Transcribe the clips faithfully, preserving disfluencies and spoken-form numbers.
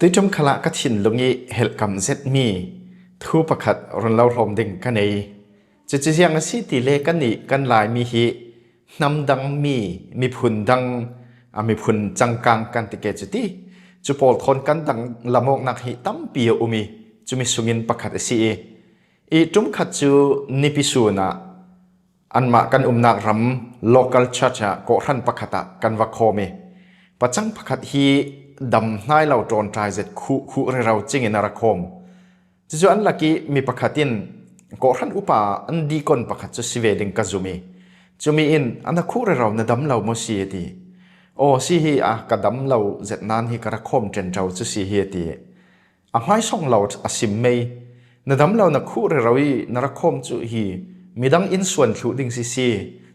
Tui ṭum khalah ka thinlung i helhkam zetmi thu pakhat run lo hlawm ding ka nei. Cucu ziang a si ti le, kannih kan Laimi hi hnam dang mi, miphun dang, a miphun cangkang kan ti ke cuti. Cu pawl thawn kan danglam awknak hi tampi a um i, cumi sungin pakhat a si i, i ṭum khat cu nipi sun ah anmah kan umnak ram local church ah kawhhran pakhat ah kan va khawm i, pacang pakhat hi dam hnai lo ṭawnṭai zet khuh khuh rero cingin a ra khawm. Cucu an lak i mi pakhat in kawhhran upa an dikon pakhat cu si ve ding ka zum i, cumi in, "A na khuh rero, na dam lo maw si?" a ti. "Aw, si hi, a ka dam lo zet nain hi ka ra khawm ṭenṭo cu si hi," a ti. A hmaisawng lo a sim mei. "Na dam lo, na khuh rero i na ra khawm cu hi midang in suan thluh ding si si.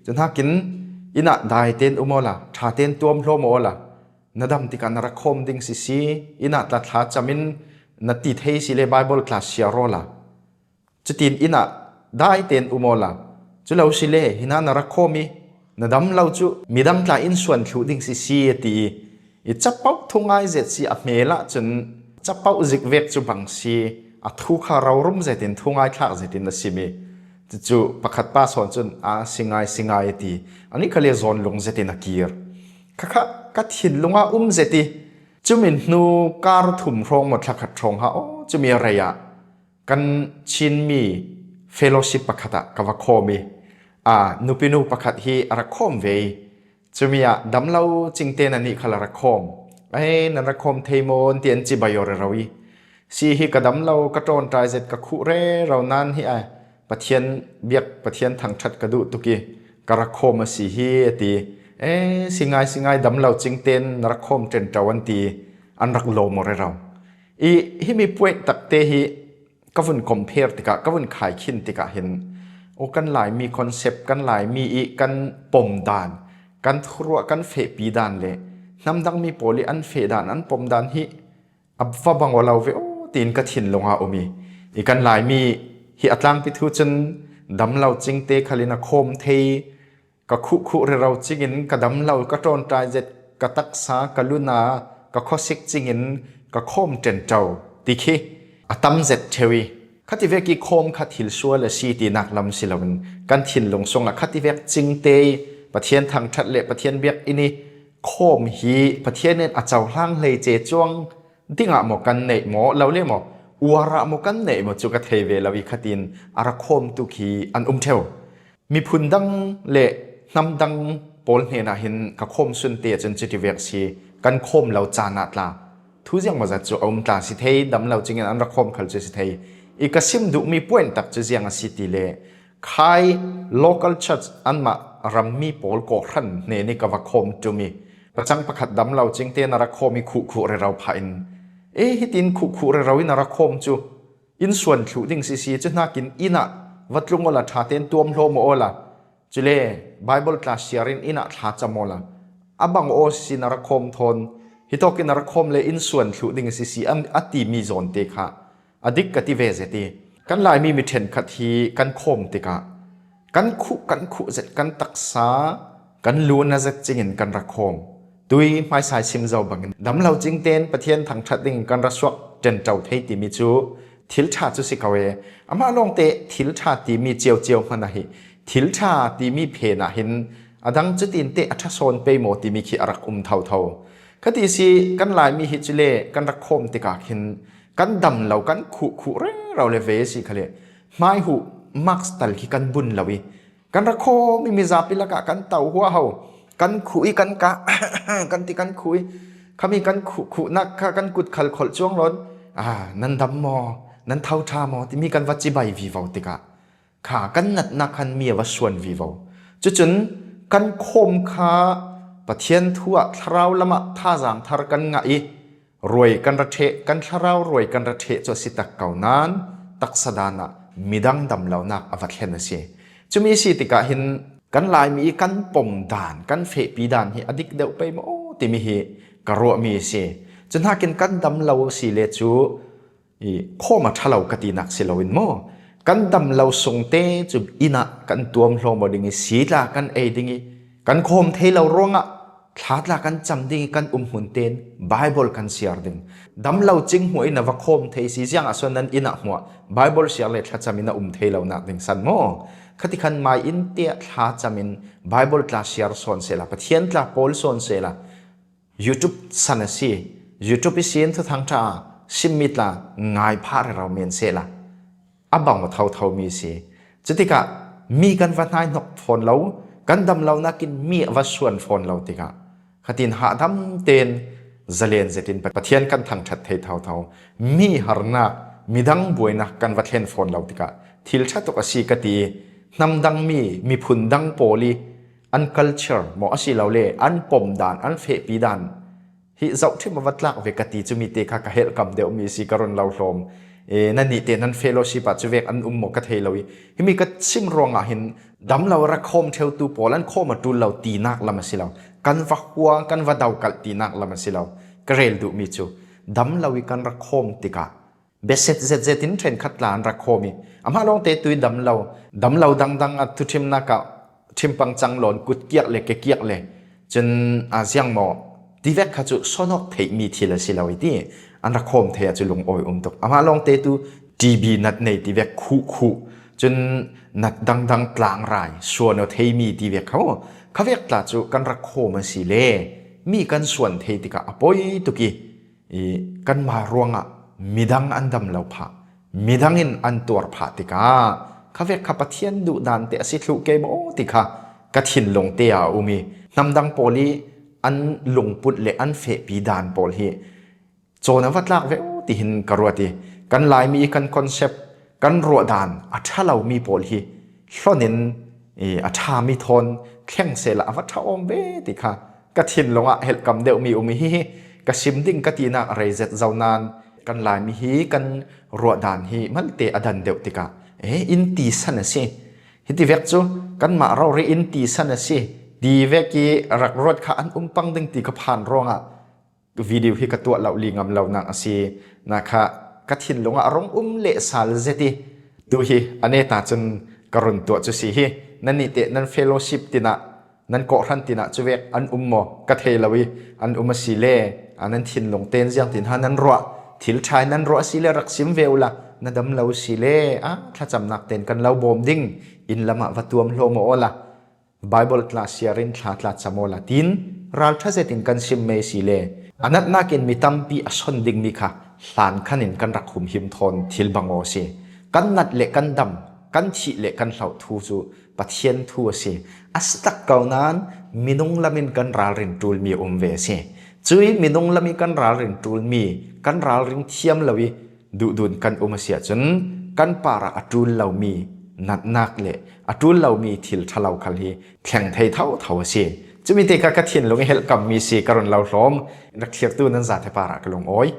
Cuhnakin inn ah dai tein um awla, ṭha tein tuam hlawm awla, na dam tikah na ra khawm ding si si. Inn ah tla thla cam in na ti thei si le Bible tla siar awla, cutin inn ah dai tein um awla, cu lo si le hi na na ra khawm i na dam lo cu midang tla in suan thluh ding si si," a ti i, i capoh thungai zet si a hmel ah cun capoh zik vek cu bang si, a thu kha rorum zetin thungai thlak zetin a sim i, cucu pakhat pa sawn cun, "A si ngai, si ngai," a ti. Anih kha le zawn lung zetin a kir. Khakha ka thinlung ah um zet i, cumi hnu kar thum hrawng maw, thla khat hrawng ha aw, cumi a rei ah kan Chinmi fellowship pakhat ah ka va khawm i, a nupinu pakhat hi a ra khawm ve i, cumi ah dam lo cingte nanih khal a ra khawm. "Ai, nan ra khawm thei maw?" an ti, an cibai aw rero i, "Si hi, ka dam lo, ka ṭawnṭai zet ka khuh rero nain hi a Pathian biak, Pathian thangṭhat ka duh tuk i ka ra khawm a si hi," a ti. "E, si ngai, si ngai, dam lo cingte in na ra khawm ṭenṭo," an ti, an rak lawm aw rero. I himi puai takte hi ka vun compare tikah, ka vun khai khin tikah hin, aw, kan Laimi concept, kan Laimi i kan pom dan, kan thuruah, kan fehpi dan le hnam dang mi pawl i an feh dan, an pom dan hi a va bang aw lo ve aw, tiin ka thinlung ah um i, i kan Laimi hi a tlangpi thu cun, "Dam lo cingte khal in a khawm thei, ka khuh khuh rero cingin ka dam lo, ka ṭawnṭai zet, ka taksa, ka luna, ka khuasik cingin ka khawm ṭenṭo," ti khi a tam zet ṭheu i, khativek i khawm kha thil sual a si tinak lam si loin, kan thinlung sungah khativek cingte i Pathian thangṭhat le Pathian biakinn i khawm hi Pathian in a cohlang hleice cuang dingah maw kan neih maw, lo le maw, uar ah maw kan neih maw cu ka thei ve lo i, khatin a ra khawm tuk hi an um ṭheu. Miphun dang le hnam dang pawl hnenah hin ka khawm sunte ahcun cutivek si, kan khawm lo caan ah tla thu ziangmawzat cu a um tla si thei, dam lo cingin an ra khawm khal cu si thei. I ka sim duhmi puai tak cu ziang a si ti le, khai local church, anmah rammi pawl kawhhran hnen i ka va khawm ṭum i, pacang pakhat dam lo cingte na ra khawm i khuh khuh rero phah in, "E, hitin khuh khuh rero i na ra khawm cu in suan thluh ding si si, cuhnakin inn ah va tlung awla ṭha tein tuam hlawm awla, cule Bible tla siar in inn ah thla cam awla, a bang aw si si na ra khawm thawn, hitawk in na ra khawm le in suan thluh ding si si," a, a timi zawnte kha a dik ka ti ve zet i, kan Laimi mi ṭhenkhat hi kan khawm tikah kan khuh, kan khuh zet, kan taksa, kan luna zet cingin kan ra khawm. Tui hmaisa i sim zo bangin, dam lo cingte in Pathian thangṭhat dingin kan ra suak ṭenṭo thei timi cu thil ṭha cu si ko e. Amah lawngte thil ṭha timi ciocio hmanh ah hi thil ṭha timi phen ah hin a dang cutin teh a ṭha sawn pei maw timi khi a rak um thotho. Kha ti si, kan Laimi hi cule kan rak khawm tikah khin kan dam lo, kan khuh khuh rero le ve si khale, hmaihuh mask tal khi kan bun lo i, kan rak khawm i mizapi lakah kan to huaho, kan khuh i kan kah, kan ti kan khuh i, khami kan khuh khuhnak kha kan kut khal kholh cuang loin, "A, nan dam maw, nan tho ṭha maw?" timi kan va cibai vivo tikah kha kan natnak khan mi a va suan vivo. Cucun kan khawm kha Pathian thu ah thlarau lamah thazaang thar kan ngah i, ruai kan ra ṭheh, kan thlarau ruai kan ra ṭheh cu a si tak ko nain taksa dan ah midang damlonak a va thlen a si. Cumi a si tikah hin kan Laimi i kan pom dan, kan fehpi dan hi a dik deuh pei maw timi hi ka ruahmi a si. Cuhnakin kan dam lo si le cu i khawm a ṭha lo ka tinak si loin maw, kan dam lo sungte cu inn ah kan tuam hlawm aw ding i, si tla kan ei ding i, kan khawm thei lo ruangah Thla tla kan cam ding i kan um hmun tein Bible kan siar ding. Damlo cing hmuah in a va khawm thei si, ziangah sawn nan inn ah hmuah Bible siar le thlacam in a um thei lo nak ding san maw? Khati khan mai inn te ah thlacam in Bible tla siar sawn sehla, Pathian tla pawl sawn sehla, YouTube san a si. YouTube i sin thuthang ṭha a simmi tla ngai phah rero men sehla, a bang aw thotho mi si. Cutikah mi kan va hnaihnok fawn lo, kan damlo nakin mi a va suan fawn lo tikah, khatin hahdam tein zalen zetin Pathian kan thangṭhat thei thotho. Mi harnak, midang buainak kan va thlen fawn lo tikah thil ṭha tuk a si ka ti. Hnam dang mi, miphun dang pawl i an culture maw a si lo le, an pom dan, an fehpi dan hi zohṭhim a va tlak ve ka ti cu mi te kha ka helhkam deuh mi si ka run lo hlawm. E, nannih te nan fellowship ah cuvek an um maw ka thei lo i, himi ka sim ruangah hin damlo a ra khawm ṭheutu pawl an khawm a ṭul lo tinak lam a si lo. Kan va hua, kan va dokalh tinak lam a si lo. Ka rel duhmi cu damlo i kan ra khawm tikah beset zetzet in ṭhenkhat tla an ra khawm i, amah lawngte tu i damlo, damlo dangdang a thuṭhimnak ah ṭhimpang cang lawn kutkiak le kekiak le cun, a, ziang maw tivek kha cu sawnawk theihmi thil a si lo i ti an ra khawm thei ah cu lungawi um tuk. Amah lawngte tu T B nat nei tivek khuh khuh, cun nat dangdang tlangrai suan aw theimi tivek kha, khavek tla cu kan ra khawm a si le mi kan suan thei tikah a poi tuk i, i, kanmah ruangah midang an dam lo phah, midang in an tuar phah tikah khavek kha Pathian duh dan te a si thluh ke maw ti kha ka thinlung te ah a um i, hnamdang pawl i an lungput le an fehpi dan pawl hi cawn a va tlak ve u tihin ka ruat i, kan Laimi kan concept, kan ruah dan a ṭha lomi pawl hi hlon in, i, a ṭhami thawn thleng sehla a va ṭha awm ve ti kha ka thinlung ah helhkam deuhmi um i, hihi ka sim ding ka tinak rei zet zo nain kan Laimi hi kan ruah dan hi malte a dan deuh tikah, e, in tisan a si. Hitivek cu kanmah rori in tisan a si. Tivek i rak ruat kha an um pang ding ti ka phan ruangah video hi ka tuah lo li ngam lo nak a si. Nakha ka thinlung ah a rung um leh sal zet i, tu hi a neta cun ka run tuah cu si hi. Nannih te nan fellowship tinah, nan kawhhran tinah cuvek an um maw ka thei lo i, an um a si le, a, nan thinlung tein ziangtin ha nan ruah, thil ṭha in nan ruah a si le rak sim ve uhla, na dam lo si le, a, thlacamnak tein kan lo bawm ding, inn lamah va tuam hlawm awla, Bible tla siar in thla tla cam awla tiin ralṭha zetin kan sim mei si le, a natnak in mi tampi a son dingmi kha hlan khan in kan rak humhim thawn thil bang aw a si. Kan nat le kan dam, kan thih le kan hloh thu cu Pathian thu a si. A si tak ko nain minung lam in kan ralrin ṭulmi a um ve a si. Cui minung lam i kan ralrin ṭulmi, kan ralring thiam lo i duhdun kan um a si ahcun kan parah a ṭul lomi natnak le a ṭul lomi thil ṭhalo khal hi thleng thei thotho a si. Cumi te kha ka thinlung i helhkammi si ka run lo hlawm. Rak thlirtu nan zate parah ka lungawi.